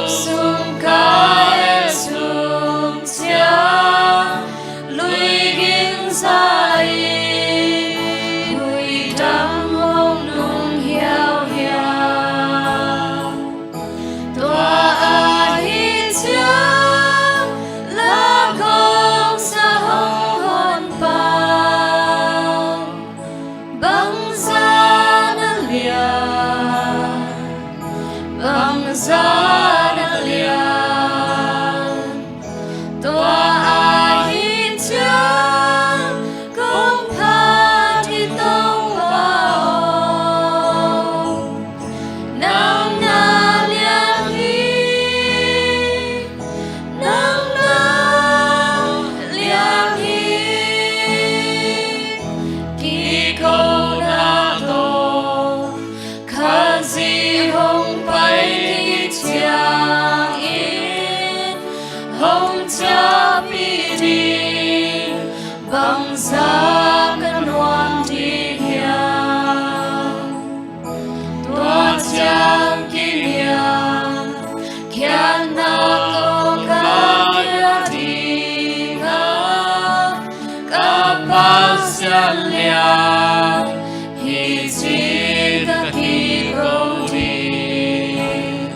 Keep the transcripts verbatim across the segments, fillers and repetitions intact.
Sungkai sung ciang lui ging za-in huidang hong nung hiauhiau. Tua ahi ciang la kong sa hong honpa, bangzah na lian, bangzah na lian. Tua ahi ciang kong phat hi Topa aw, nang na lian hi. Nang na lian hi. Kikona tawh Khazih hong pai ciangin hong ciahpih ding, bangzah ka nuam ding hiam? Tua ciang kiniam khiatna tawh ka kia ding a, ka Pasian lian hi ci ka kiko ding.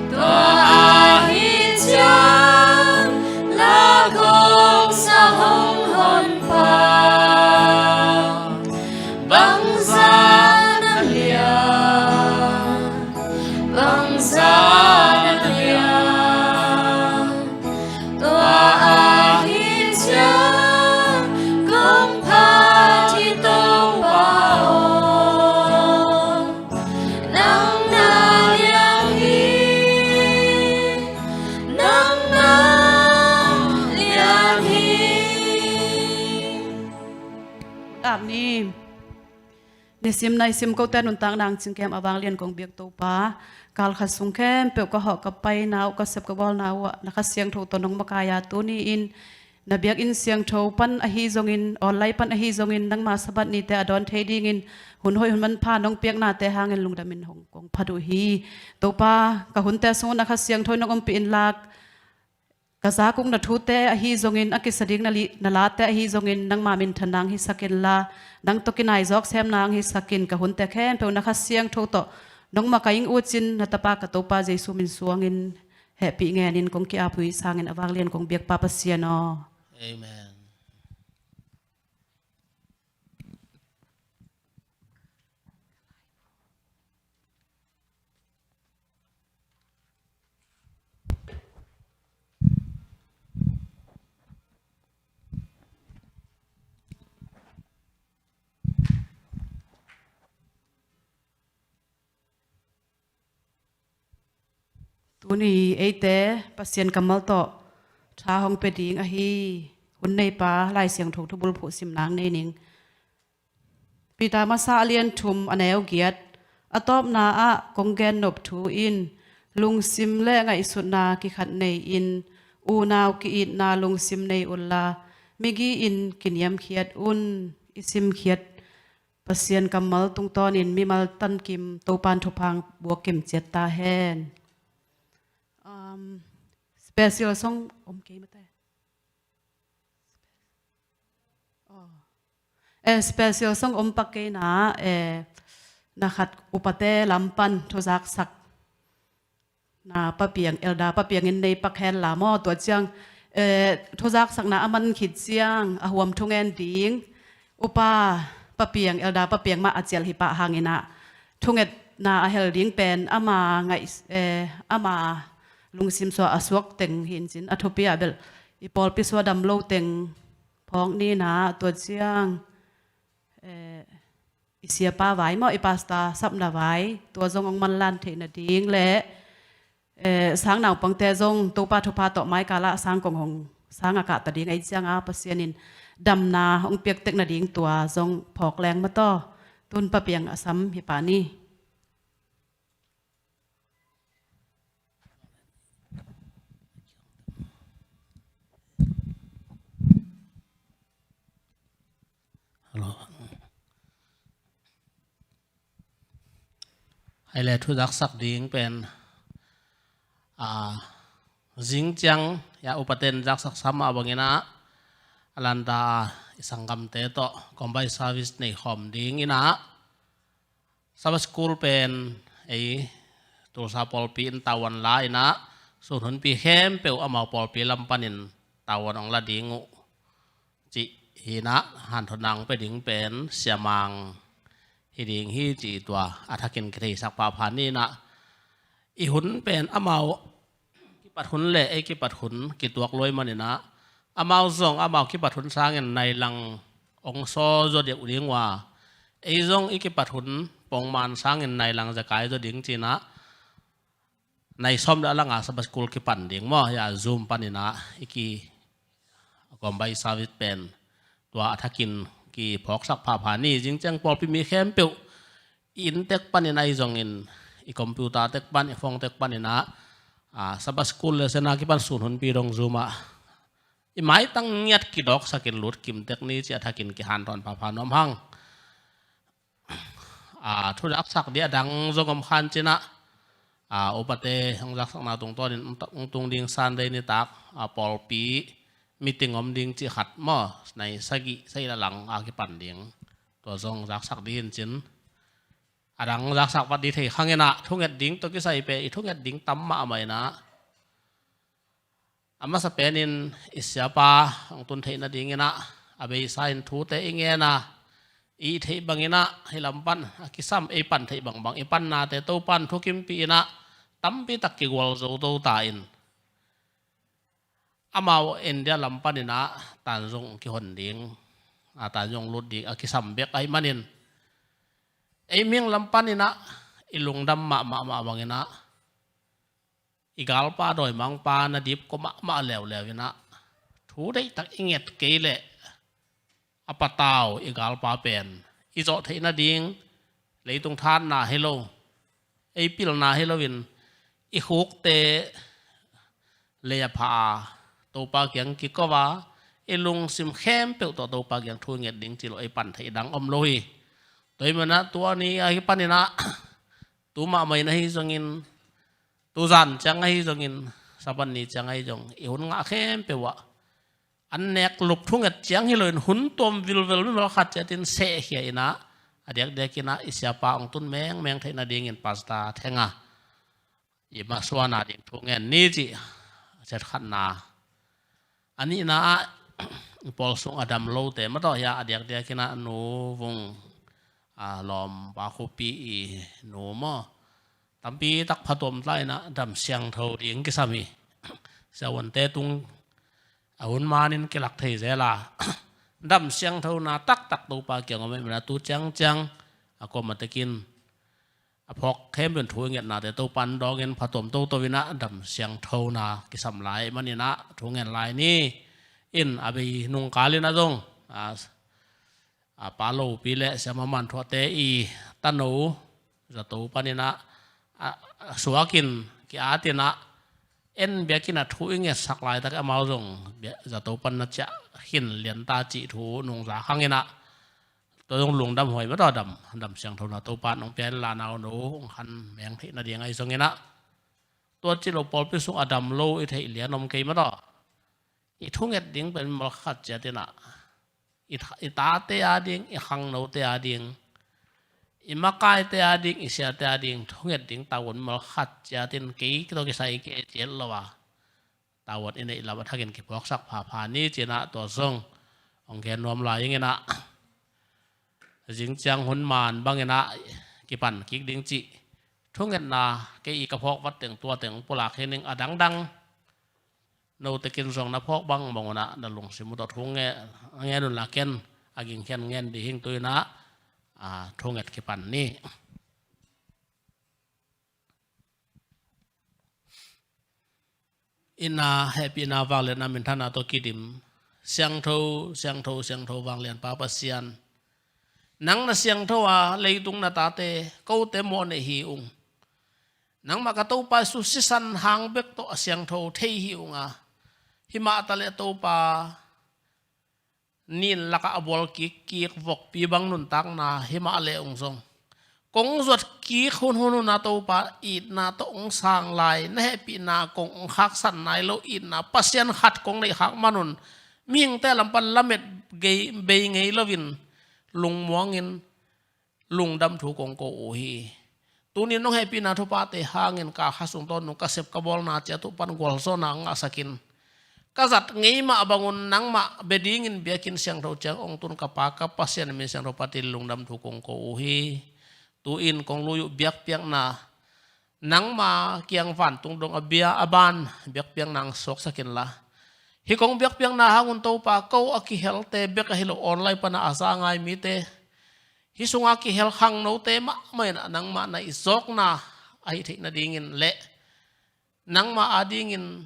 Tua ahi ciang la kong sa hong honpa, bangzah na lian, bangzah na lian. Tua ahi ciang kong phat hi Topa aw, nang na lian hi. Nang na lian hi. Amen. Nisim naisim kote nuntak nang cingkem a vanglian kong biak Topa, kalkhat sung khempeuh ka hawh ka paina uh, ka sep ka bawlna uh ah na Kha Siangtho tawh nong makaih a, tuni-in na biakinn siangtho pan ahi zongin, online pan ahi zongin, nangma Sabbath nite a dawn thei dingin hun hoih hun manpha nong piaknate hangin lungdamin hong kong phat uh hi. Topa, ka hunte sungah na Kha Siangtho nong ompih inla, ka zak ung na thute ahi zongin, a kisa ding na li-, na late ahi zongin, nangma minthan nang hisak inla, nang tawh kinai zawk sem nang hisak in, ka hunte khempeuh na Kha Siangtho tawh nong makaih ing uh cin, na Tapa ka Topa Jesu min suangin hehpih ngenin kong ki-ap uh hi. Sangin a vanglian kong biak Pa Pasian aw. Amen. Tuni eite Pasian kammal tawh tha hong pia ding ahi hun neipa Lai Siangtho thubulphuh sim nang nei ning. Peter masa a lian thum a neu giat. A tawpna ah kong gennop thu in lungsim le ngaihsutna kikhat nei-in unau ki-itna lungsim nei unla, migi-in kiniamkhiat un. I simkhiat Pasian kammal tungtawnin mimal tankim Topan thupha buak kim ciat ta hen. Um, special song om kei mate. Oh. Eh, special song om pak kei na, eh, na khat upate lam pan thuzaksak na Pa Piang, Elder Pa Piang in nei pak hen la maw, tua ciang, eh, thuzaksakna a man khit ciang a huam thungen ding Upa Pa Piang, Elder Pa Piang mah a cial hi pah hangin ah, thungetna a hel ding pen ama ngaih, eh, ama lungsim suah a suak teng hi in cin, a thupi ah bel i pawlpi suah dam lo teng phawk ni na, tua ciang, eh, i siapa vai maw, i pastor sapna vai, tua zong hong manlan theih nading le, eh, sang naupangte zong Topa thupha tawh maikal ah sang kong hong sang a kahta ding ahih ciang a, Pasian in damna hong piak tek nading tua zong phawk leng maw taw. Tun Pa Piang a sam hi pah ni. Hello. Hai le, thuzaksak ding pen A, zing ciang, ya, upaten zaksak sam a bangin ah, a lanta i sanggamte tawh, combined service nei khawm dingin ah, Sabbath School pen, ei, Tulsa pawlpi in tavuan la in ah, sun hunpi khempeuh amau pawlpi lam panin tavuan hong la ding uh cih hi in ah, hanthawn nang pia ding pen siamang hi ding hi cih tua a thakin kitheisak phapha ni in ah, i hun pen amau kipat hun le ei kipat hun kituak luai manin ah, amau zong amau kipat hun sangin nai lang hong sawl zaw deuh ding uh a, ei zong i kipat hun pongman sangin nai lang zekai zaw ding ci in ah, nai sawm le a langa Sabbath School kipan ding maw, ya, Zoom panin ah i ki combined service pen tua a thakin kiphawksak phapha ni. Zing ciang pawlpi mi khempeuh i inn tek panin ah, i zongin i computer tek pan, i phone tek panin ah, a, Sabbath School lesson a kipan sun hunpi dong Zoom ah i maitang ngiat kidawksakin lut kim tek ni cih a thakin kihanthawn phapha nuam hang. A, thu zaksak ding a dang zong om khan ci in ah, a, upate hong zaksakna tungtawnin hong tung ding Sunday nitak, a, pawlpi meeting om ding cih khat maw, nai sagih, sagih le a lang a kipan ding, tua zong zaksak ding hi in cin. A dang zaksak vat ding thei khang in ah, thunget ding tawh kisai pen i thunget ding tam mahmah in ah, a masa penin i siapa hong tun theih nadingin ah, a beisa in thute i ngen a, i theih bangin ah, hih lam pan a kisam ei pan theih bangbang i pannate Topan thukimpih in ah, tampi tak kigual zo to ta in, amau India lam panin ah tan zong kihon ding, a, tan zong lut ding a kisam bek ahih manin, ei mihing lam panin ah i lungdam mahmah mah bangin ah, i galpa dawimangpa na dipkua mahmah leuleu in ah, thu deihtak i nget kei leh a patau i galpa pen i zawh theih nading, leitung thanna hi lo, ei pilna hi loin, i khukte lei a pha a, Topa kiang kiko a, i lungsim khempeuh tawh Topa kiang thu nget ding ci lo ei pan theih dang om lo hi. Tua ahih manin ah, tua ni ahi panin ah, tu mahmah in ahi zongin, tuzan ciang ahi zongin, Sabbath ni ciang ahi zong, i hun ngah khempeuh ah, an nek lup thunget ciang hi loin hun tuam vilvel mimal khat ciatin sehkhia in ah, a diakdiak in ah i siapa hong tun mengmeng theih nadingin Pastor Thenga i masuana ding thu ngen ni cih a set khatna. A nihna ah, pawl sung a dam lote mah tawh, ya, a diakdiak in ah Nu Vung, a, lawmpa khuapi i nu maw, tampi tak phatuam tla in ah dam siangtho ding kisam hi. Siavuante tung a hun manin kilak thei zel a, dam siangthona taktak Topa kiang om ahih manin ah, tu ciangciang a kuamah tekin a phawk khempeuh in thu i ngetnate Topan dawngin phatuam toto in ah dam siangthona kisam lai ahih manin ah thu ngen lai ni. In a bei nungkal in ah zong, a, a, Pa Lopi le Siama Manthuahte i tano zato panin ah, a, a, suakin ki-atin ah, en biakinn ah thu i ngetsak laitak amau zong bia-, zato pan na ciah khin lian ta cih thu nungza khang in ah, tua zong lungdam huai mah tawh, dam, dam siangthona Topan hong pia in la, nau nu hong khan meng theih nading ahi zongin ah, tua ci lo pawlpi sung a dam lo i theih lian om kei mah tawh, i thunget ding pen mimal khat ciatin ah, i tha-, i tate a ding, i khangnote a ding, i makaite a ding, i siate a ding thunget ding tavuan mimal khat ciatin kei tawh kisai kei ciat lo a, tavuan i neih lam a thakin kiphawksak phapha ni ci in ah, tua zong hong gen nuam lai ing in ah, zing ciang hun man bangin ah kipan kik ding cih thungetna kei i ka phawk vat teng tua teng pulak hi ning. A dangdang note kin zong na phawk bangbang un ah na lungsim uh tawh thu nge-, ngen un la, ken a gingkhian ngen ding hing. Tu in ah, a, thunget kipan ni. Itna, hehpihna, vangliatna, minthanna tawh kidim, siangtho, siangtho, siangtho, vanglianpa Pasian, nang na siangtho a, leitung na tate kote mawhnei hi ung. Nangmah ka Topa Jesu sisan hang bek tawh a siangtho thei hi ung a, himah taleh Topa, nin lakah a bual kikkik vokpi bang nuntakna himah leh ung zong, kong zuat kik hunhun hun a Topa, itna tawh hong sang lai, na hehpihna kong hong khaksan nai lo, itna Pasian khat kong neih khak manun mihingte lam pan lamet bei ngei loin lungmuangin lungdam thu kong ko uh hi. Tunin nong hehpihna thuphate hangin ka kha sung tawn nung ka sep ka bawlna ciat uh pan gualzawhna hong ngahsakin, ka zat ngei mah bangun nangmah bia dingin biakinn siangtho ciang hong tun ka Pa ka Pasian min siangtho patin lungdam thu kong ko uh hi. Tu-in kong lui uh biakpiakna nangma kiang vantung dong a bia a ban biakpiakna hong suaksak inla, hih kong biakpiakna hangun Topa, ko a kihelte bek ahi lo, online pana a za ngai mite, hih sunga kihel khangnote mahmah in nangmah na i zawkna ahi theih nadingin le nangma adingin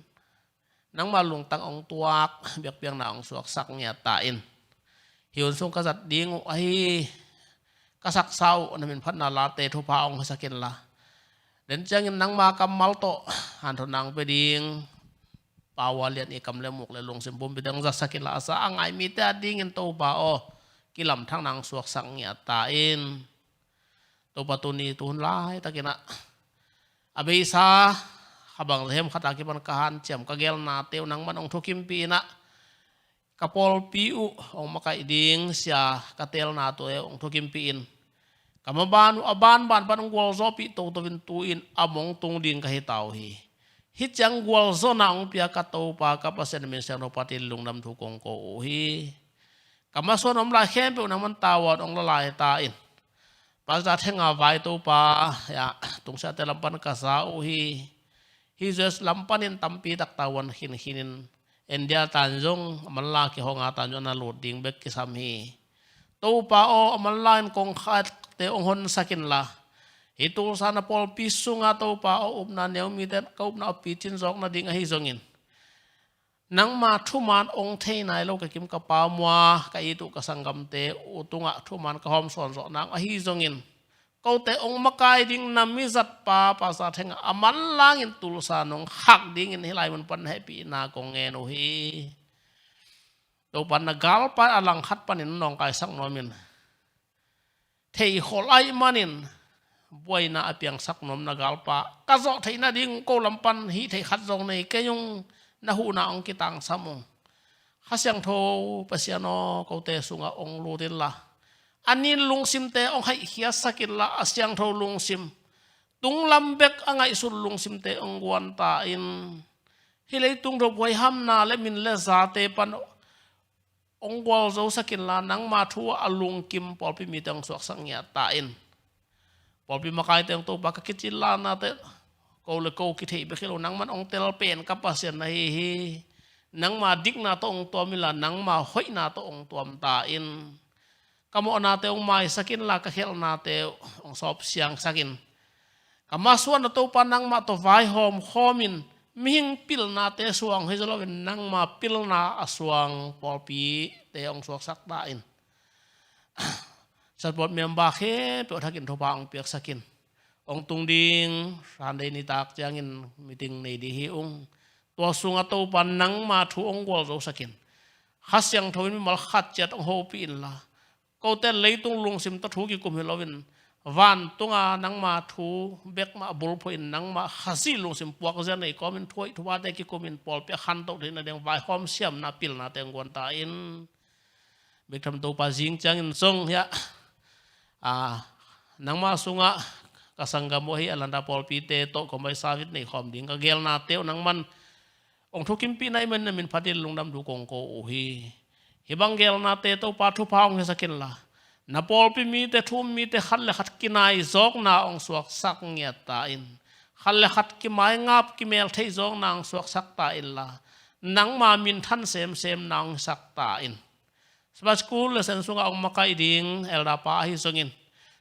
nangma lungtang hong tuak biakpiakna hong suaksak ngiat ta in. Hih hun sung ka zat ding uh ahi, ka saksa uh na minphatna late thupha hong hisak inla, den ciangin nangma kammal tawh hanthawn nang pia ding Pa Ua Lian i kam le muk le lungsim pumpite hong zatsak inla, a za a ngai mite adingin Topa aw, kilamthakna hong suaksak ngiat ta in. Topa tuni tuhun laitakin ah, a beisa kha bang zahem khat a kipan ka hanciam ka gelnate uh nangman hong thukimpih in ah, ka pawlpi uh hong makaih ding sia ka teelnate uh hong thukimpih in, ka maban uh a banban pan hong gualzawhpih toto in tu-in a mong tung ding ka hi ta uh hi. Hih ciang gualzawhna hong pia ka Topa ka Pasian min siangtho patin lungdam thu kong ko uh hi. Ka masuan om lai khempeuh nangman tavuan hong la lai ta in. Pastor Thenga vai Topa, ya, tungsiahte lam pan ka za uh hi. Hih U S lam panin tampi tak tavuan khinkhin in, India tan zong a manla kihonga tan zong na lut ding bek kisam hi. Topa aw, a manla in kongkhakte hong honsak inla, hih Tulsa na pawlpi sunga Topa aw, upna neu mite ka upna a picin zawk nading ahi zongin, nangma thuman hong thei nai lo ka kim ka pa mua ka it uh ka sanggamte uh tungah thuman ka hawm sawn zawh nang ahi zongin, kote hong makai ding na mizat pa Pastor Thenga a manlangin Tulsa nong khak dingin hih lai mun pan hehpihna kong ngen uh hi. Topa na galpa a langkhat panin nawngkaisak nuam in, thei khol ahih manin buaina a piangsak nuam na galpa, ka zawh theih nading ko lam pan hih theih khat zong nei kei ung, na huhna hong kitangsam ung. Kha Siangtho Pasian aw, kote sungah hong lut inla, a nin lungsimte hong haihkhiatsak inla, a siangtho lungsim, tunglam bek a ngaihsut lungsimte hong guan ta in. Hih leitung dophuai hamna le min le zate pan hong gualzosak inla, nangma thu a lungkim pawlpi mite hong suaksak ngiat ta in. Pawlpi makaite hong Topa ka kicin lanate, ko le ko kitheih bek hi lo, nangman hong tel pen ka Pasian na hi hi. Nangma dikna tawh hong tuam inla, nangma hoihna tawh hong tuam ta in. Ka mawhnate hong maisak inla, ka khelhnate hong sawp siangsak in. Ka masuan a Topa nangmah tawh vaihawm khawmin, mihing pilnate suang hi zaw loin nangma pilna a suang pawlpite hong suaksak ta in. Support member khempeuh thakin thupha hong piaksak in. Hong tung ding Sunday nitak ciangin meeting nei ding hi ung. Tua sungah Topa nangma thu hong gualzosak in. Kha Siangtho in mimal khat ciat hong hopih inla, kote leitung lungsim tawh thu kikum hi loin, vantunga nangma thu bek mah bulphuh in, nangma Khazih lungsim puakzia nei kawmin thu hoih thuphate kikumin pawlpi a khantoh theih nading vaihawm siamna pilnate hong guan ta in. Bek tham Topa, zing ciangin zong hiah, a, nangma sungah ka sanggam uh ahi Atlanta pawlpite tawh combine service nei khawm ding ka gelnate uh nangman hong thukimpih na hih manin na min phatin lungdam thu kong ko uh hi. Hih bang gelnate Topa thupha hong hisak inla, na pawlpi mite, thu um mite khat le khat kinai zawkna hong suaksak ngiat ta in. Khat le khat kimaingap kimel theih zawkna hong suaksak ta inla, nangma minthan semsemna hong hisak ta in. Sabbath School lesson sungah hong makaih ding elder pa ahi zongin,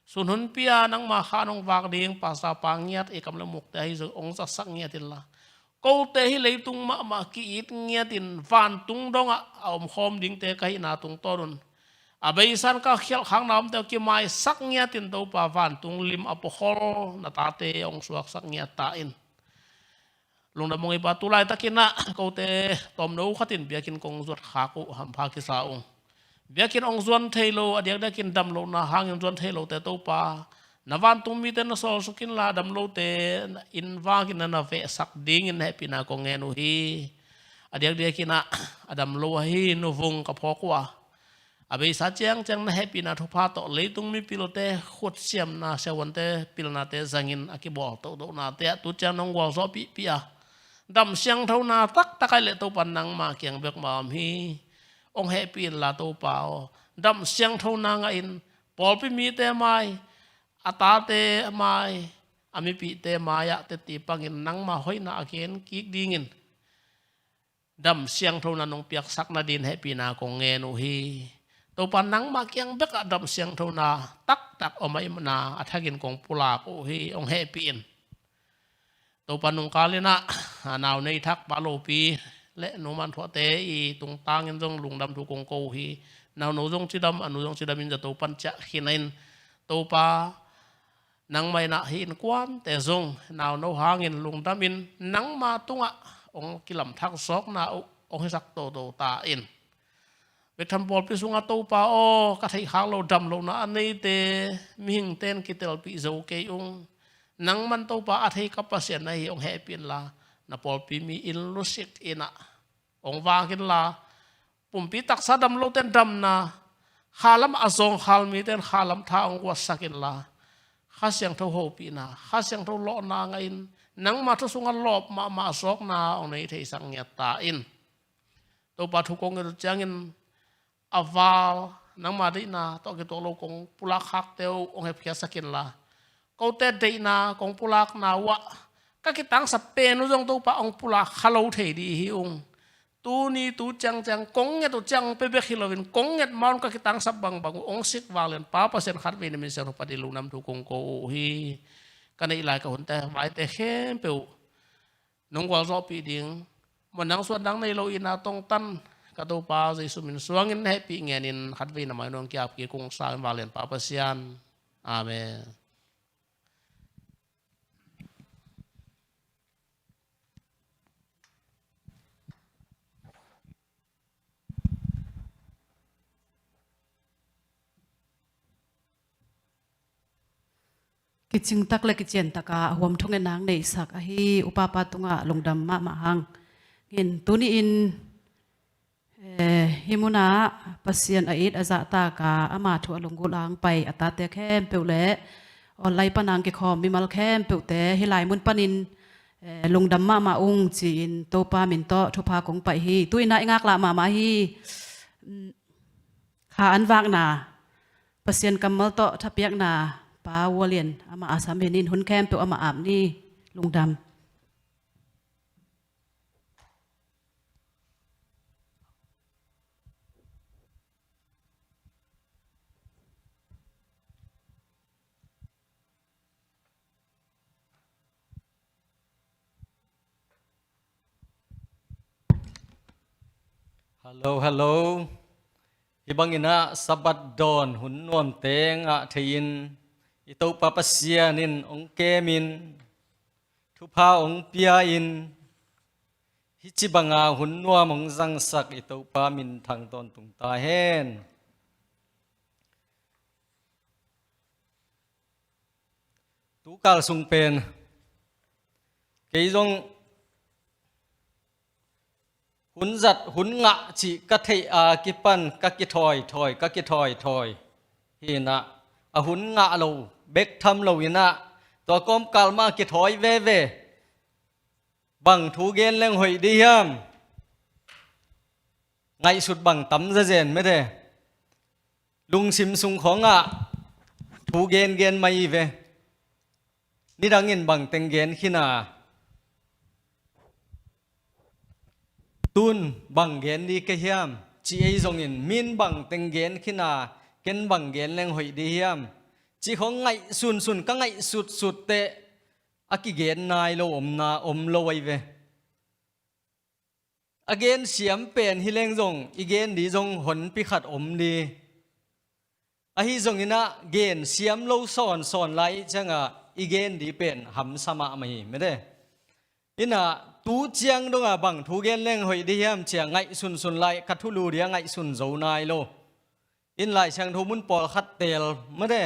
sun hunpi a nangma khan hong vak ding pastor pa ngiat i kam le mukte ahi zong hong zatsak ngiat inla, kote hih leitung mahmah ki-it ngiatin vantung dongah a omkhawm dingte ka hihna tungtawnun, a beisan ka khialhkhakna omte uh kimaisak ngiatin Topa vantung lim a puakhol na tate hong suaksak ngiat ta in. Lungdam ung ei Pa, tu laitakin ah kote tawmno khatin biakinn kong zuat khak uh hampha kisa ung. Biakinn hong zuan thei lo, a diakdiakin dam lohna hangin zuan thei lote Topa, Na vantung mite na sawlsuk inla, a dam lote in vak in na na vehsak dingin na hehpihna kong ngen uh hi. A diakdiakin ah a dam lo ahi nuvung ka phawk uh a, a beisa ciangciang na hehpihna thupha tawh leitung mipilte khutsiamna siavuante pilnate zangin a kibawl tohtohnate ah tu ciang nong gualzawhpihpih a, dam siangthona taktak ahih leh Topa nangma kiang bek mah om hi. Hong hehpih inla Topa aw, dam siangthona ngahin pawlpi mite mai, a tate mai, a mipihte mai-ah tetti pangin nangma hoihna a gen kik dingin dam siangthona nong piaksak nadin hehpihna kong ngen uh hi. Topa nangma kiang bekah dam siangthona taktak om ahihna a thakin kong pulak uh hi. Hong hehpih in. Topa nungkal in ah a nau nei thak pa lopi le nu man thuahte i tungtangin zong lungdam thu kong ko uh hi. Nauno zong cidam, a nu zong cidam in za Topan ciah khin a in, Topa nangma in ah hih innkuante zong nauno hangin lungdamin nangma tungah hong kilamthak zawkna uh hong hisak toto ta in. Bethlehem pawlpi sungah Topa aw, ka theihkhak lo dam lohna a neite mihingte in kitelpih zo kei ung. Nangman Topa a thei ka Pasian na hi hong hehpih inla, na pawlpi mi in lusik in ah hong vak inla, pumpi taksa dam lote in damna, khalam a zawngkhal mite in khalam tha hong guatsak inla, Kha Siangtho hopihna, Kha Siangtho lawhna ngahin nangma thu sungah lawp mahmah zawkna hong nei theisak ngiat ta in. Topa thu kong nget uh ciangin a val nangma deihna tawh kituak lo kong pulak khakte uh hong hepkhiatsak inla, kote deihna kong pulakna uh ah ka kitangsap pen uh zong Topa hong pulak kha lo thei dih hi ung. Tuni tu ciangciang kong nget uh ciang pia bek hi loin kong nget ma un ka kitangsap bangbang uh hong sik vanglian Pa Pasian khatvei na min siangtho panin lungdam thu kong ko uh hi. Ka neih lai ka hunte vaite khempeuh nong gualzawhpih ding, muan dang suan dang nei lo itna tongtan ka Topa Jesu min suangin na hehpih ngenin khatvei na mai nuang kiap kik ung. Sang in vanglian Pa Pasian. Amen. Kicing tak le kician taka a huam thungetna hong neihsak ahi upapa tungah lungdam mahmah hang. Hin tuni in, eh, hih munah Pasian a it a zahtak a ama thu a lunggulh a hong pai a tate khempeuh le online pan a hong kikhawm mimal khempeuhte hih lai mun panin, eh, lungdam mahmah ung ci-in Topa min tawh thupha kong paih hi. Tu-in ah i ngaklah mahmah hi. Kha an vakna, Pasian kammal tawh thapiakna Pa Vua Lian amah a sam hi in hun khempeuh amah ap ni. Lungdam. Hello, hello. Hih bangin ah Sabbath dawn hun nuamte ngah thei-in i Topa Pasian in hong kemin thupha hong pia-in hih ci banga hun nuam hong zangsak i Topa minthang tawntung ta hen. Tukal sung pen kei zong hun zat hun ngah cih ka theih a kipan ka kithawithawi, ka kithawithawi hi in ah, a hun ngah lo bek tham lo in ah, tua kawmkal mah kithawi veve. Bang thu gen leng hoih dih hiam? Ngaihsut bang tam zazen mete. Lungsim sung khawngah thu gengen mah hi ve. Nidangin bang teng gen khin a, tun bang gen dih ka hiam? Ci ei zongin min bang teng gen khin a, ken bang gen leng hoih dih hiam? Ci khawng ngaihsunsun ka ngaihsutsut teh a kigen nai lo omna om lo ahi ve. A gen siam pen hi leng zong i gen dih zong honpi khat om dih. Ahi zongin ah gen siam lo sawnsawn lai ciangah i gen dih pen hamsa mahmah hi mete. In ah tu ciang dongah bang thu gen leng hoih dih hiam cia ngaihsunsun lai ka thulu dih a ngaihsun zo nai lo. In Lai Siangtho mun pawlkhat teel mate.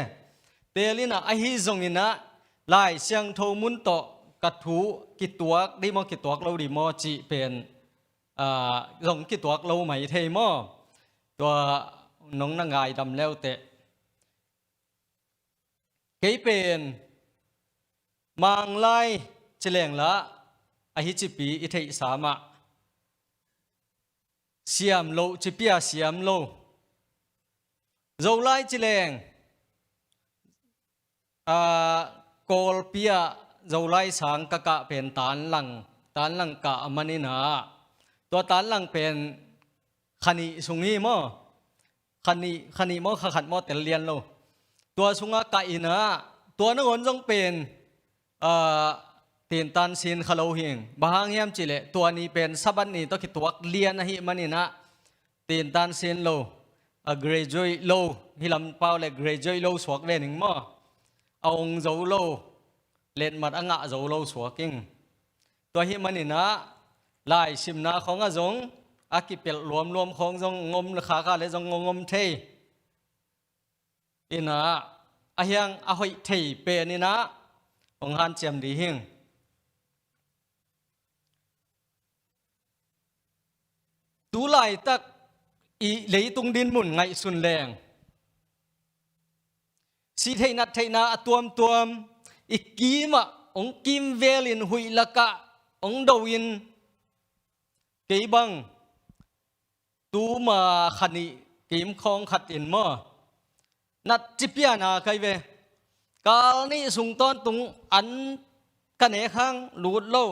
Tel in ah, ahi zongin ah, Lai Siangtho mun tawh ka thu kituak dih maw, kituak lo dih maw cih pen, aa, zong kituak lo mai thei maw? Tua nong na ngaidam leuteh. Kei pen Manglai ci leng lah, ahi cipi i theihsa mah. Siam loh cipi a siam lo. Zolai ci leng, aa, Kawlpi ah Zolai sang ka kah pen tanlang, tanlang kah a manin ah, tua tanlang pen kha nih sung hi maw? Kha nih, kha nih maw, kha khat maw, tel lian lo. Tua sungah kah in ah, tua nangawn zong pen, aa, tintan sin kha lo hi ing. Bang hang hiam cih leh, tua ni pen Sabbath ni tawh kituak lian ahih manin ah, tintan sin lo, a graduate lo, hih lam pau leh graduate lo suak ve ning maw? A ong zo lo, letmat a ngah zo lo suak ing. Tua ahih manin ah, laisimna khawng ah zong, a kipelh luamluam khawng zong ong om kha kha leh zong ong om thei. In ah, a hiang a hoih thei pen in ah, ong hanciam dih hi ing. Tu laitak i leitung dinmun ngaihsun leng, sih theih nat theihna a tuamtuam i kim ah, ong kimvel in huih lakah ong do in, kei bang tuma kha nih kim khawng khat in maw, nat cipi a na kai ve. Kal nih sung tawntung an ka nek hang lut lo.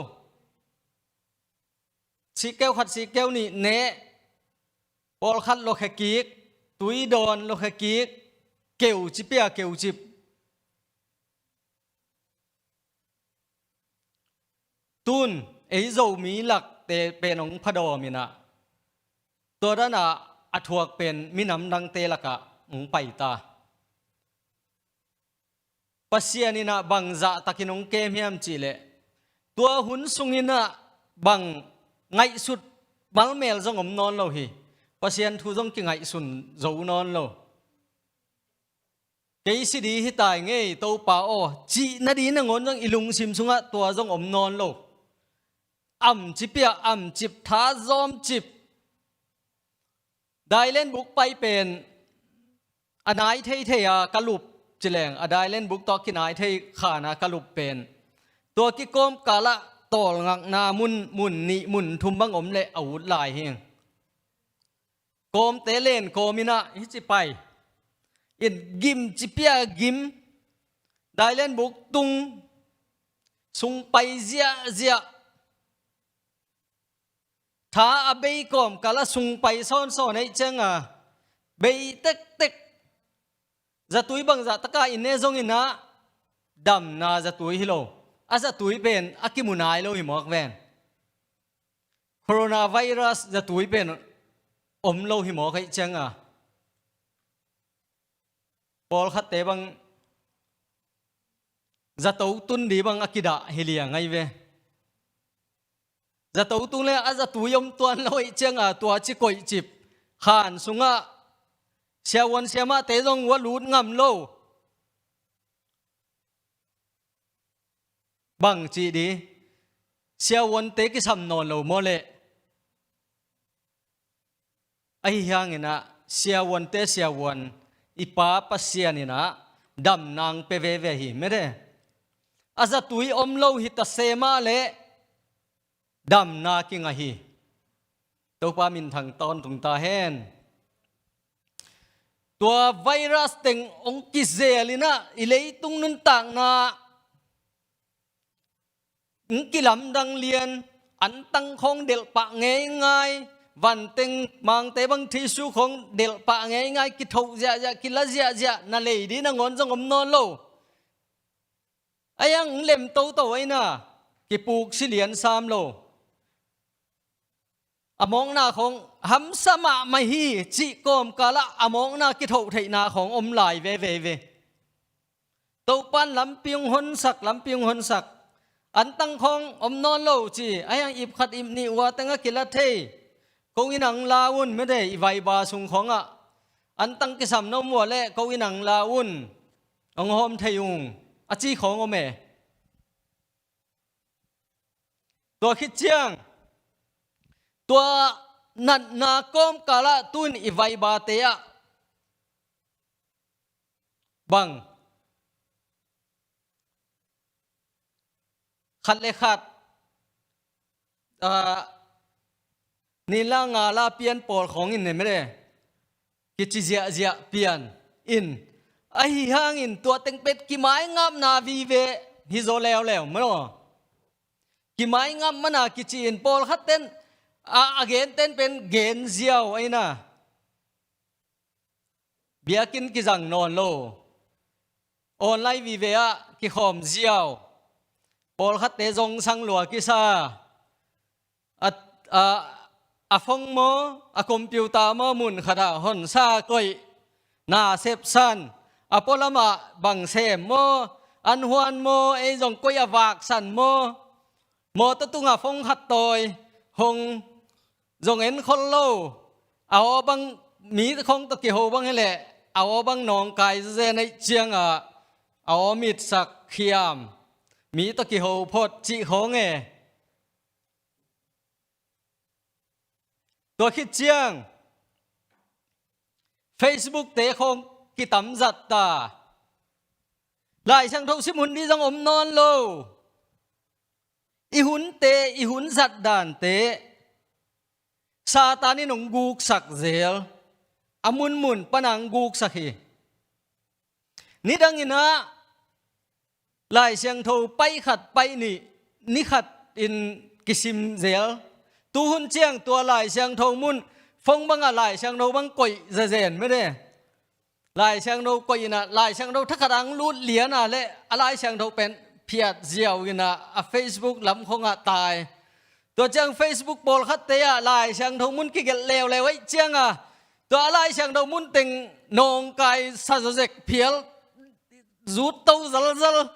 Sihkeu khat, sihkeu nih neh, pawlkhat luakhia kik, tui dawn luakhia kik, keu cipi a keu cip. Tun ei Zomi lakte pen ong phadawm in ah, tua dan a a thuak pen minam dangte lakah ong pai ta. Pasian in ah bang zahtakin ong kem hiam cih leh, tua hun sungin ah bang ngaihsut malmel zong om nawn lo hi. Pasian thu zong kingaihsun zo nawn lo. Kei si dih hi tai ngei, Topa aw, cih nading nangawn zong i lungsim sungah tua zong om nawn lo. Am cipi a am cip, tha zawm cip. Dailen buk pai pen a nai theithei a ka lup ci leng, a dailen buk tawh kinai thei khan a ka lup pen, tua kikawmkal ah tawlngakna mun, mun nih mun thum bang om leh a ut lai hi. Kawmte len kawm in ah hih ci pai in, gim cipi a gim, dailen buk tung, sung pai ziahziah. Tha a bei kawmkal ah sung pai sawnsawn ahih ciang a, bei tektek. Zatui bang zahtak a i ne zongin ah, damna zatui hi lo. A zatui pen a kimu nai lo hi mawk ven. Coronavirus zatui pen om lo hi mawk ahih ciang a, pawlkhatte bang zato tun ding bang a kidah hi liang ahi ve. Zato tung leh a zatui om tuan lo ahih ciang a, tua ci koih cip khan sungah siavuan siamahte zong va lut ngam lo. Bang cih dih, siavuante kisam nawn lo maw leh? Ahi hangin ah, siavuante siavuan, i Pa Pasian in ah damna ong pia veve hi mete. A zatui om lo hi ta se mah leh damna kingah hi. Topa minthang tawntung ta hen. Tua virus teng ong kizel in ah, i leitung nuntakna ong kilamdang lian, antang khawng delh pah ngeingai, vanteng mangte bang thisu khawng delh pah ngeingai, kithoh ziahziah, kila ziahziah, na lei ding nangawn zong om nawn lo. Ahi hang lem toto ahi na, kipuk si lian sam lo. A mawkna khawng hamsa mahmah hi cih kawmkal ah a mawkna kithoh theihna khawng om lai veve ve. Topa'n lampi ong honsak, lampi ong honsak. Antang khawng om nawn lo ci, ahi hang ip khat ip nih ua teng a kila thei. Ko inn ah ong la un, mete, i vaiba sung khawng ah. Antang kisam na om ua leh ko inn ah ong la un. hong hawm thei ung, a ci khawng om e. Tua khit ciang, tua natna kawmkal ah tu-in i vaibate ah bang, khat le khat, ah, nila ngala pian pawl khawng in ne mede, kici ziahziah pian in. Ahi hangin tua teng pen kimaingapna vive hi zaw leuleu maw. Kimaingap mana kici-in pawlkhat ten, a, a genten pen gen ziau ahi na. Biakinn kizang nawn lo. Online vive ah kikhawm ziau. Pawlkhatte zongsang lua kisa. A, a, a phone maw, a computer maw, mun khatah honsa koih, na sepsan, a pualamah bang sem maw, an huan maw, ei zong koih a vaksan maw, mawtaw tungah phone khat tawi hong zong en khol lo. A aw bang, mi khawng tawh kiho bang hileh a aw bang nawngkai zazen aih ciangah a aw mitsak khiam, mi tawh kiho phot cih khawng e. Tua khit ciang Facebook-te khawng kitam zat ta. Lai Siangtho sim hun dih zong om nawn lo. I hunte, i hun zat dante Satan in hong guksak zel. A munmun pana hong guksak hi. Nidangin ah Lai Siangtho pai khat pai nih, ni khat in kisim zel. Tuhun ciang tua Lai Siangtho mun, phone bangah Lai Siangtho bang koih zazen mede. Lai Siangtho koih inah, Lai Siangtho thakhat ang lut liana le a Lai Siangtho pen phiat ziau inah a Facebook lam khongah tai. Tua ciang Facebook pawlkhatte ah Lai Siangtho mun kigelh leuleu aih cianga, tua a Lai Siangtho mun teng nawngkai sa zawzek phial, zut to zalzal,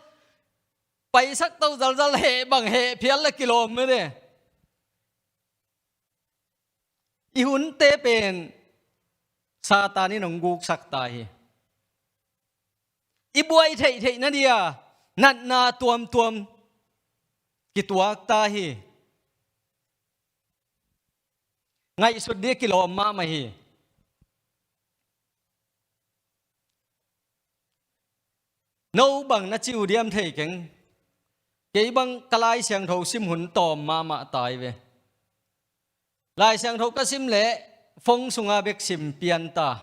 paisak to zalzal, heh bang heh phial le kilawm mede. I hunte pen Satan in hong guksak ta hi. I buai theihtheih nadia natna tuamtuam kituak ta hi. Ngaihsut dia kilawm mahmah hi. No bang na ci uh diam thei keng. Kei bang ka Lai Siangtho sim hun tawm mahmah tai ve. Lai Siangtho ka sim leh phone sunga bek sim pian ta.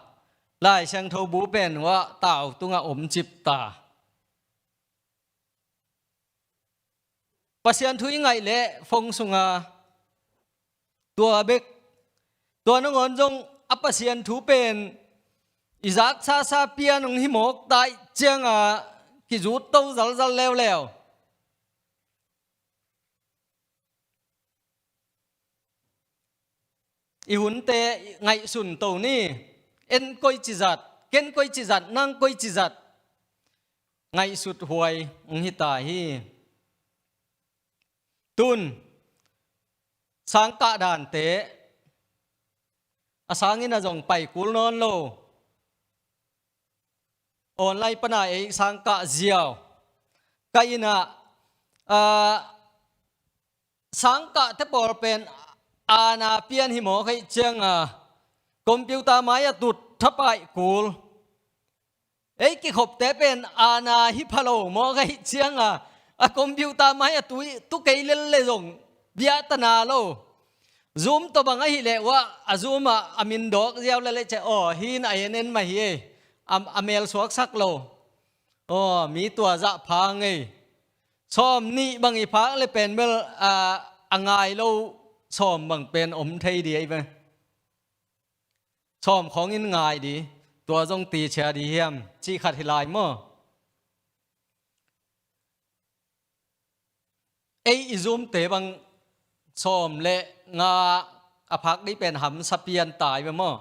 Lai Siangtho bu pen uah tau tungah om cip ta. Pasian thu i ngaih leh phone sunga tua bek, tua nangawn zong a Pasian thu pen i zak sasa pian hong hi mawk ta ih cianga kizut to zalzal leuleu. I hunte ngaihsun to ni. En koici zat, ken koici zat, nang koici zat, ngaihsut huai hong hi ta hi. Tun sangkah dante a sangin a zong pai kul nawn lo. Online pana ei sangkah ziau. Ka innah, ah, sangkahte pawl pen aana pian hi mawk aih cianga computer mai-ah tut thapaih kul. Ei kikhopte pen aana hi pha lo mawk aih cianga a computer mai-ah tu, tu kei lel le zong biahtana lo. Zoom tawh bang ahih leh uah a Zoom ah a min dawk ziau le leh ciah, aw, hi in a en en mah hi ei. A, a mel suaksak lo. Aw, mi tua zah pha ngei. Sawm nih bang i phak le pen bel, a, a ngai lo sawm bang pen om thei di ei ve. Sawm khawngin ngai di, tua zong tichia di hiam cih khat hi lai maw? Ei i Zoom-te bang sawm le nga a phak dih pen hamsa pian tai ve maw?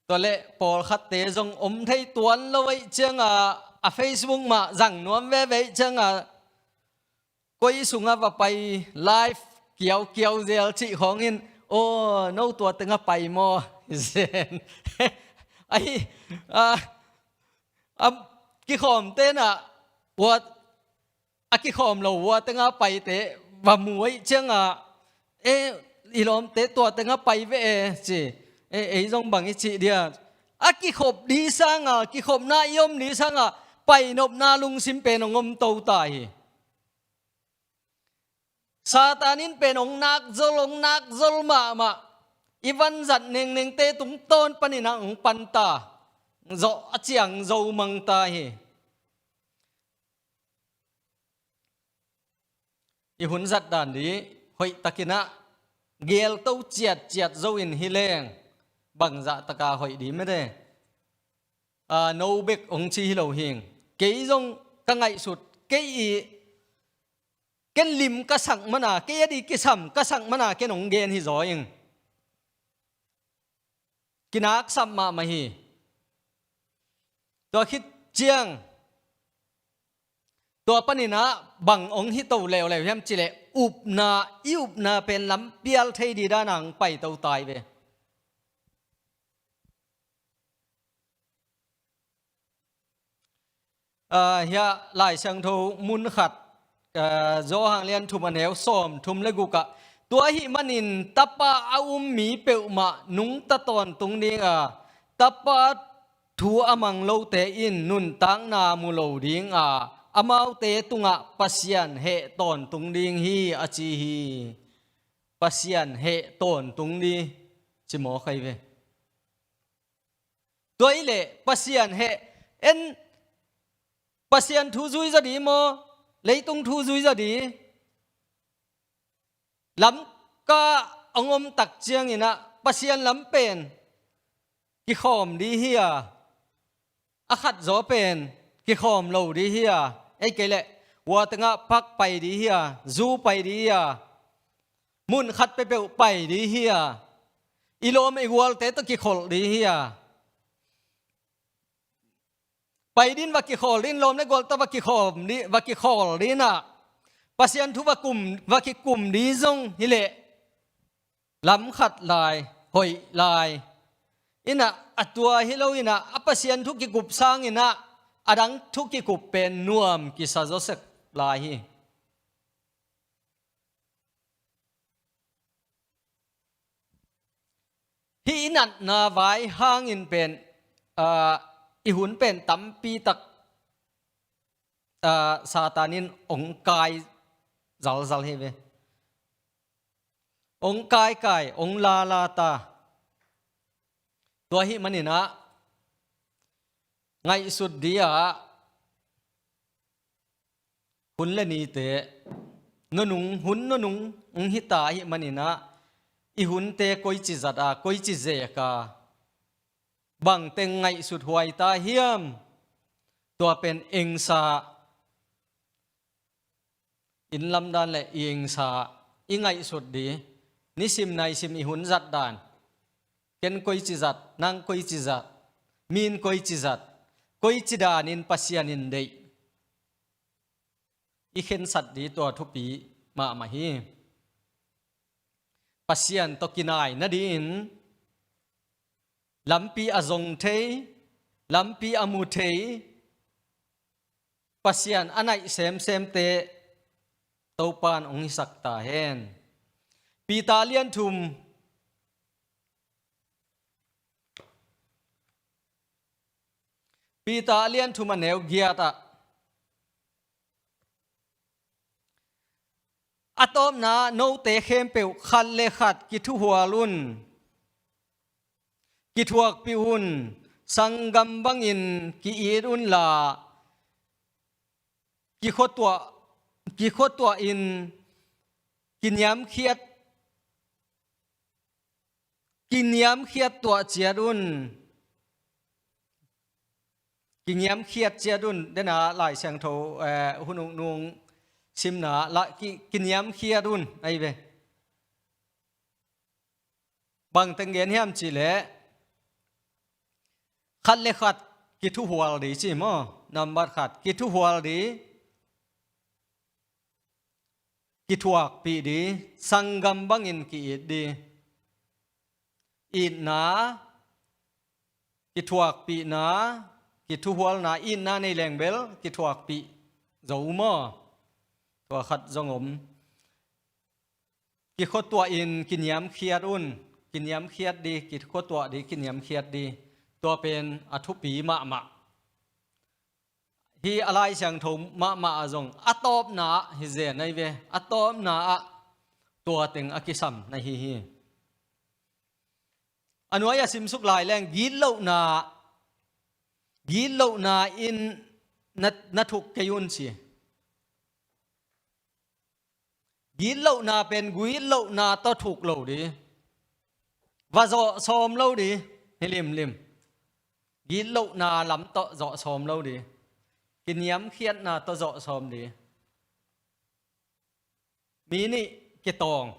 Tua leh pawlkhatte zong om thei tuan lo aih cianga a Facebook mah zang nuam veve aih cianga koi sungah va pai live kiaukiau zel cih khawngin, aw, no tua tengah pai maw? Zen. Ahi, a, A kikhawmte na, ua, a kikhawm lo ua tenga paite va mu ahih cianga, e, i lawmte tua tenga pai ve e, ci. E, ei zong bang i cih dia. A kikhop di sanga, kikhopna i om di sanga, painopna lungsim pen hong om to ta hi. Satan in pen hong nakzol, hong nakzol mahmah. I vanzat nengnengte tungtawn panin ah hong panta. Zawh a ciang zo mang ta hi. I hun zat dan di hoih takin ah gelto ciatciat zo in hi leng bangzah taka hoih di mede. A, no bek hong ci hi lo hing. Kei zong ka ngaihsut, kei i ken lim ka sak mana, kei a di kisam ka sak mana, ken hong gen hi zaw ing. Kinaksap mahmah hi. Tua khit ciang, tua panin ah bang hong hi to leuleu hiam cih leh, upna, i upna pen lampial thei di dan ah hong pai to tai ve. A, hiah Lai Siangtho mun khat, a, Johan lian thum a neu sawm thum le guk ah, tua ahih manin Tapa a um mi peuhmah nungta tawntung ding a, Tapa thu a mang lote in nuntakna mu lo ding a, amaute tungah Pasian heh tawntung ding hi, a ci hi. Pasian heh tawntung ding ci mawk ahi ve. Tua hi leh Pasian heh, en, Pasian thu zui zaw di maw, leitung thu zui zaw di? Lamka hong om tak ciangin ah Pasian lam pen kikhawm di hi a, a khat zaw pen kikhawm lo di hi a, ei kei leh ua tengah phak pai di hi a, zu pai di hi a, mun khat peuhpeuh pai di hi a, i lawm i gualte tawh kikholh di hi a. Pai din va kikhawl din, lawm le gual tawh va kikhawl di, va kikhawl din ah, Pasian thu va kum, va kikum di zong hi leh lam khat lai, hoih lai. In ah a tua hi lo in ah, a Pasian thu kikup sangin ah a dang thu kikup pen nuam kisa zawsek lai hi. Hih i natna vai hangin pen, aa, i hun pen tampi tak, aa, Satan in hong kai zalzal hi ve. Hong kaikai, hong lala ta. Tua ahih manin ah ngaihsut di ah, hun le nite, nunung, hun nunung hong hita ahih manin ah, i hunte koici zat a, koici zek a, bangteng ngaihsut huai ta hiam? Tua pen engsa, inn lamdan le i engsa, i ngaihsut di, nisim naisim i hun zat dan. Ken koici zat, nang koici zat, min koici zat, koici danin Pasian in deih, i khensat di tua thupi mahmah hi. Pasian tawh kinai nadingin lampi a zong thei, lampi a mu thei, Pasian a naih semsemte Topan hong hisak ta hen. Peter lian thum, Peter lian thum a neu giat ah, a tawpna note khempeuh khat le khat kithuhual un, kithuakpih un, sanggam bangin ki-it unla, kikhuatuah, kikhuatuah in kiniamkhiat, kiniamkhiat tuah ciat un. Kiniamkhiat ciat un. Dena Lai Siangtho, eh, hun uk nung simna la ki, kiniamkhiat un ahi ve. Bangteng gen hiam cih leh, khat le khat kithuhual di ci maw? Nambat khat, kithuhual di, kithuakpih di, sanggam bangin ki-it di. Itna, kithuakpihna, kithuhualna, itna nei leng bel kithuakpih zo maw? Tua khat zong om. Kikhuatuah in kiniamkhiat un, kiniamkhiat di, kikhuatuah di, kiniamkhiat di. Tua pen a thupi mahmah. Hih a Lai Siangtho mahmah ah zong a tawpna ah hi zen ahi ve. A tawpna ah tua teng a kisam na hi hi. A nuai a simsuk lai leng gitlohna, gitlohna in na, na thuk kei un ci. Gitlohna pen gitlohna tawh thuk lo di. Va zawh sawm lo di. Hi limlim. Gitlohna lam tawh zawh sawm lo di. Kiniamkhiatna tawh zawh sawm di. Mi nih kitawng.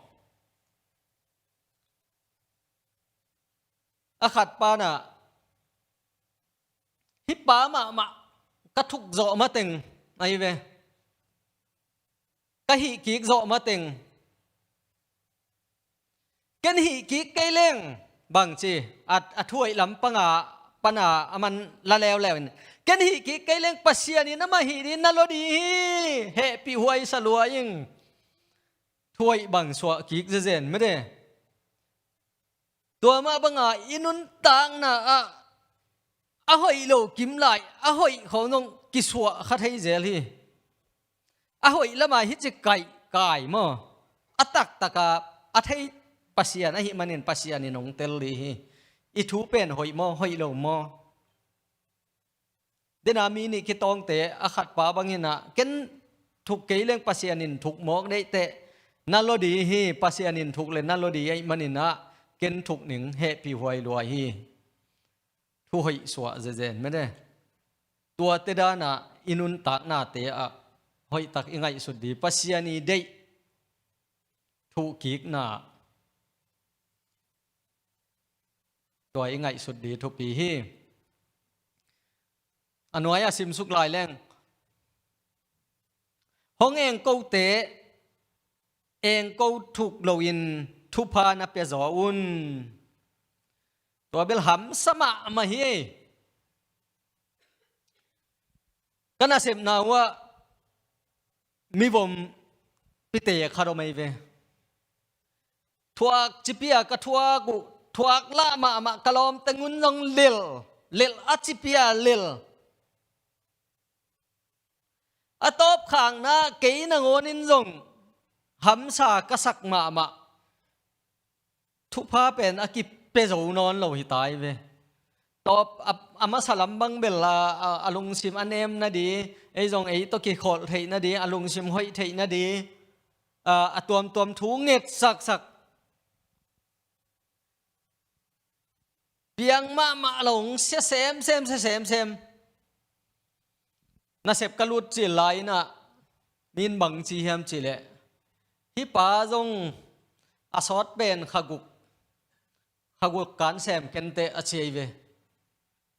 A khat pa na, hih pa mahmah ka thuk zawh mateng ahi ve. Ka hih kik zawh mateng. Ken hih kik kei leng bangci a, a thuaih lam panga pana a man la leuleu in, ken hih kik kei leng Pasian in amah hih ding na lo di hi. Hehpih huai sa lua ing. Thuaih bang suah kik zezen mede. Tua mah banga i nuntakna ah a hoih lo kimlai, a hoih khawng zong kisuah kha thei zel hi. A hoih lama hih ci kaihkai maw? A taktaka a thei Pasian ahih manin Pasian in hong tel di hi. I thu pen hoih maw, hoih lo maw? Dena mi nih kitawngte a khat pa bangin ah, ken thuk kei leng Pasian in thuk mawk deihteh na lo di hi. Pasian in thuk le na lo di ahih manin ah, ken thuk ning, hehpih huai lua hi. Thu hoih suah zezen mede. Tuate dana i nuntaknate ah hoihtak i ngaihsut di, Pasian i deih thuhkikna. Tua i ngaihsut di thupi hi. A nuai a simsuk lai leng, hong engkote engko thuk loin thupha na pia zaw un. Tua bel hamsa mahmah hi. Ka nasepna uh ah mivom pite khat om ahi ve. Thuak cipia ka thuak uh, thuak lah mahmah, ka lawmte ngun zong lel, lel a cipia lel. A tawpkhakna kei nangawnin zong hamsa ka sak mahmah. Thupha pen a kipia zo nawn lo hi ta hi ve. Tawp a, a masa lam bang bel a, a, a lungsim a nem na di, ei zong ei tawh kikholh theih na di, a lungsim hoih theih na di, a, a tuamtuam thu nget saksak. Piang mahmah lo, sia semsem, sia semsem. Nasep ka lut cil lai-in ah, min bang ci hiam cih leh, hih pa zong a sawt pen kha guk, kha guk kan sem kenteh a ci ahi ve.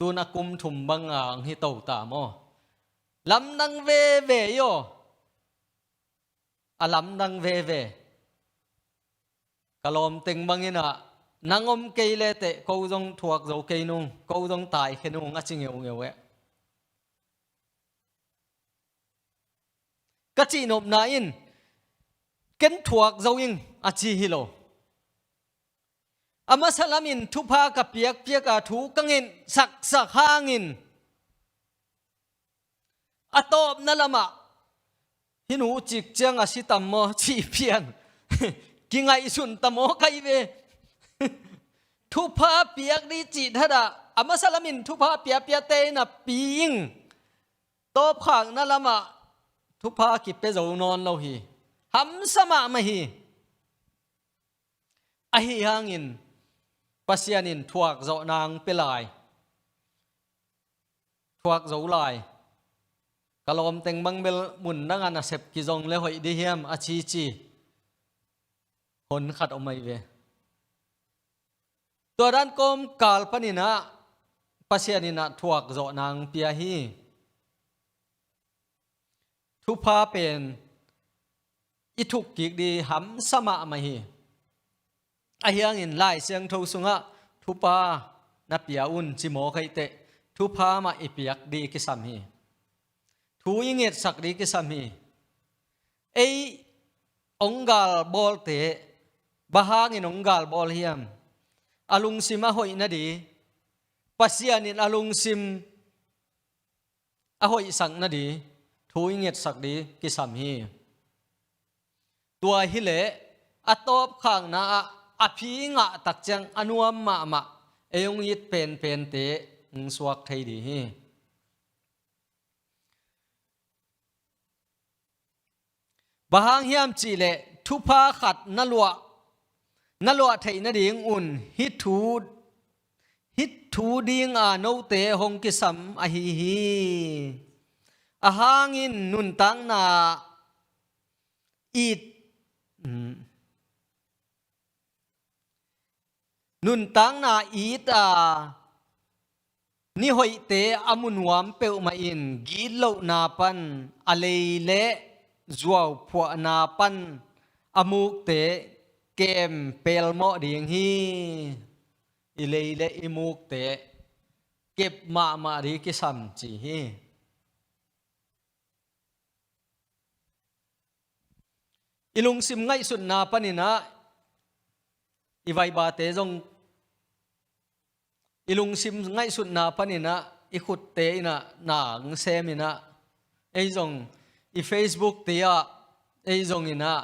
Tun a kum thum bang a hong hi to ta maw? Lamdang veve hi aw. A lamdang veve. Ka lawmteng bangin ah, nang om kei leteh ko zong thuak zo kei nung, ko zong taikhia nung a ci ngeungeu eh. Ka cihnopna in, ken thuak zo ing a ci hi lo. A masa lamin thupha ka piakpiak a, thu ka ngen saksak hangin, a tawpna lamah, hih nu cik ciang a si tam maw, cih pian kingaihsun tam maw ka hi ve. Thupha piak di cih thadah, a masa lamin thupha piapiate in a pi ing. Tawpkhakna lamah thupha kipia zo nawn lo hi. Hamsa mahmah hi. Ahi hangin Pasian in thuak zawh nang pia lai. Thuak zo lai. Ka lawmteng bang bel mun dangah nasep kizong le hoih di hiam a cici. Hon khat om ahi ve. Tua dan kawmkal panin ah Pasian in ah thuak zawh nang pia hi. Thupha pen i thukkik di hamsa mahmah hi. Ahi hangin Lai Siangtho sungah thupha na pia un ci mawk ahih teh, thupha mah i piak ding kisam hi. Thu i ngetsak ding kisam hi. Ei hong galbawlte, bang hangin hong galbawl hiam? A lungsim a hoih nading, Pasian in a lungsim a hoihsak nading thu i ngetsak ding kisam hi. Tua hileh a tawpkhakna ah a phi i ngah tak ciang a nuam mahmah, ei hong it penpente hong suak thei ding hi. Bang hang hiam cihleh thupha khat na luah, na luah theih nadingun hih thu, hih thu dinga note hong kisam ahi hi. A hangin nuntakna it, um, nuntakna it a, ni hoihte a mu nuam peuhmah in gitlohna pan a lei le zuauphuahna pan a mukte kem pelmawh ding hi. I lei le i mukte kep mahmah ding kisam ci hi. I lungsim ngaihsutna panin ah i vaibate zong, i lungsim ngaihsutna panin ah i khutte in ah na hong semin ah, ei zong i Facebook te ah, ei zongin ah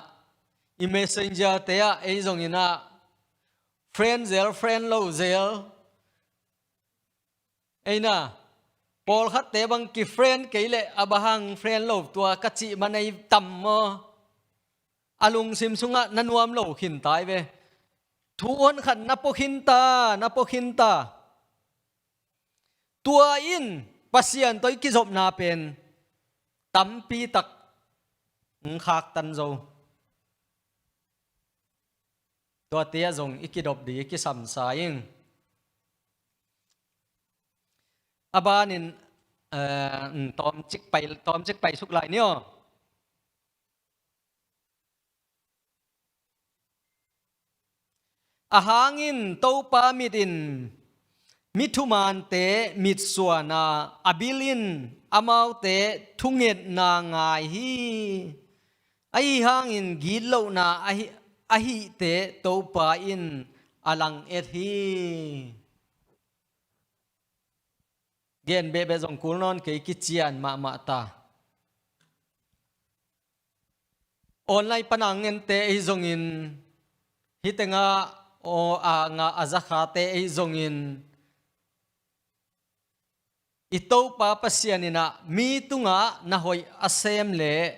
i Messenger te ah, ei zongin ah friend zel, friend lo zel, ei na, pawlkhatte bang ki-friend kei leh a bang hang friend lo, tua ka cih man ei tam maw? A lungsim sungah na nuam lo khin ta hi ve. Thu hon khat na pua khin ta, na pua khin ta. Tua in Pasian tawh i kizopna pen tampi tak hong khaktan zo. Tuate ah zong i kidop ding, i kisamsa ing. A banin, eh, tawmcik pai, tawmcik pai suk lai ni aw. A hangin Topa mit in mi thumante mitsuan a, a bil in amaute thungetna ngai hi. Ahi hangin gitlohna ahi, ahihte Topa in a lang-et hi. Gen behbeh zong kul nawn kei, kician mahmah ta. Online pana ngente ahi zongin, hih tengah a ngah a zakhate ahi zongin, i Topa Pasian in ah mi tungah na hoih a sem leh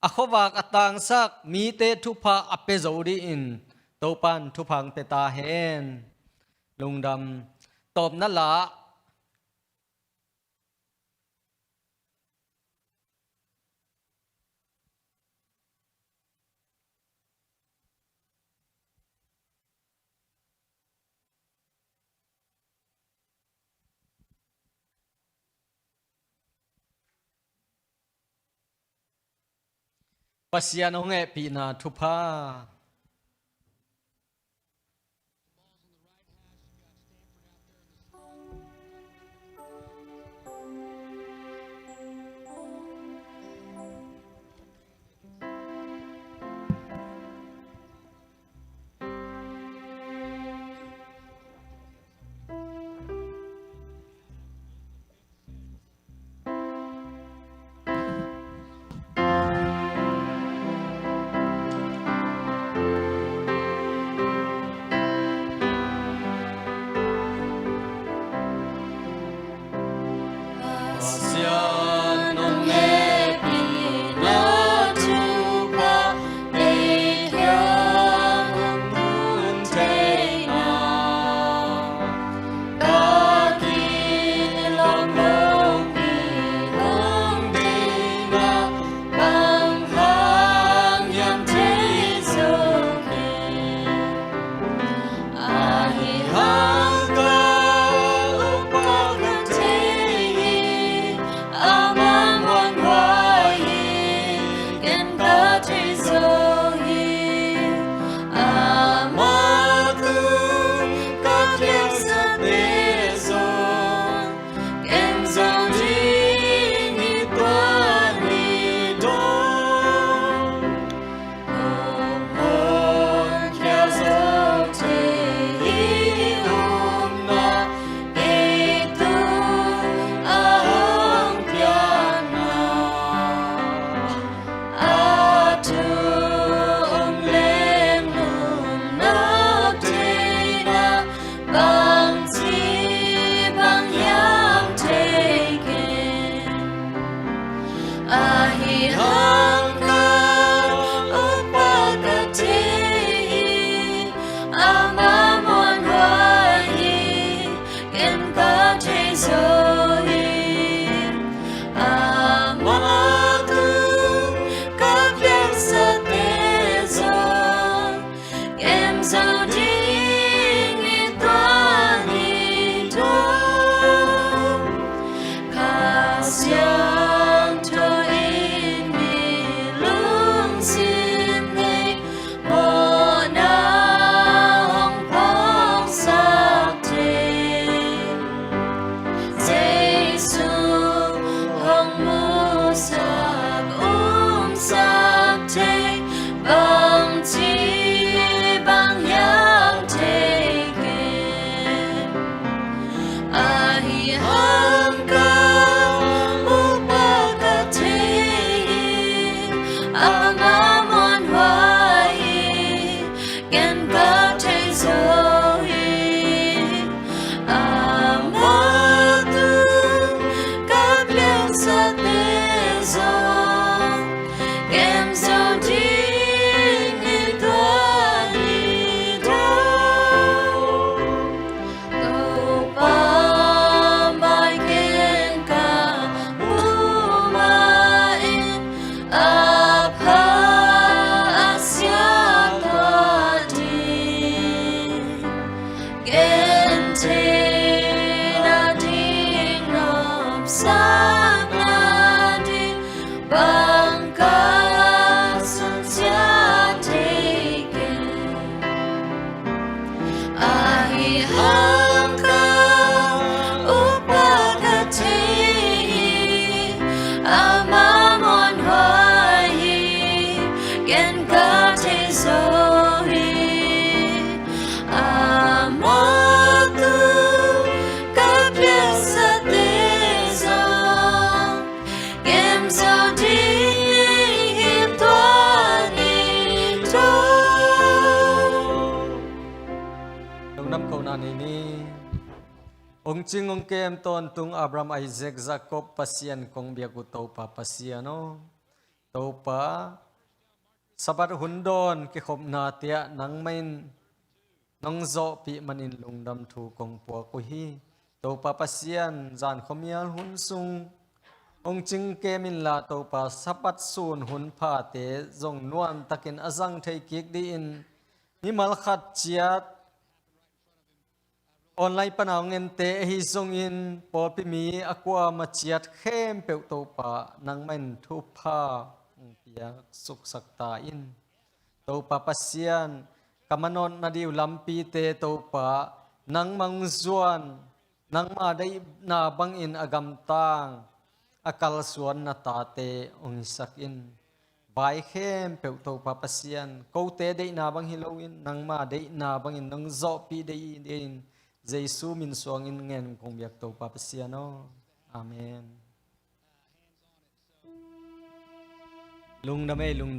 a khuavak a tangsak mite thupha a pia zo dingin Topa in thupha hong pia ta hen. Lungdam. Tawpna la. Pasian hong hehpihna thupha. Bangci bang hiam thei kei, ahi hang ka upa ka thei hi, ama muanhuai hi, ken ka thei zo hi. Ama tu ka piangsate zong kem zo ding hi tua ni dawn. Topa mai ken ka mu mah in, a pha a sia tua ding gentheihna ding, nopsakna ding, bang ka sunciat thei kei. Ahi hang ka upa ka thei hi, ama muanhuai hi, ken ka thei zo hi. Ama tu ka piangsate zong kem zo ding hi tua ni dawn. Lungdam kohna nei ni. Hong cing hong kem tawntung Abraham, Isaac, Jacob Pasian kong biak uh Topa Pasian aw. Topa, Sabbath hun dawn kikhopnate ah nangmah in nong zawhpih manin lungdam thu kong puak uh hi. Topa Pasian, zan khuamial hun sung hong cing kem inla, Topa, Sabbath sun hun phate zong nuamtakin a zang thei kik dingin, mimal khat ciat online pana hong ente ahi zongin, pawlpi mi a kuamah ciat khempeuh, Topa, nangmah in thupha hong piak suksak ta in. Topa Pasian, ka manawhna ding uh lampite, Topa, nangmah hong zuan, nangmah deihna bangin a gamtang, a kalsuanna tate hong hisak in. Vai khempeuh, Topa Pasian, kote deihna bang hi loin, nangmah deihna bangin nong zawhpih ding hi, Jesu min suangin ngen kong biak, Topa Pasian aw. Amen. Lungdam ei, lungdam.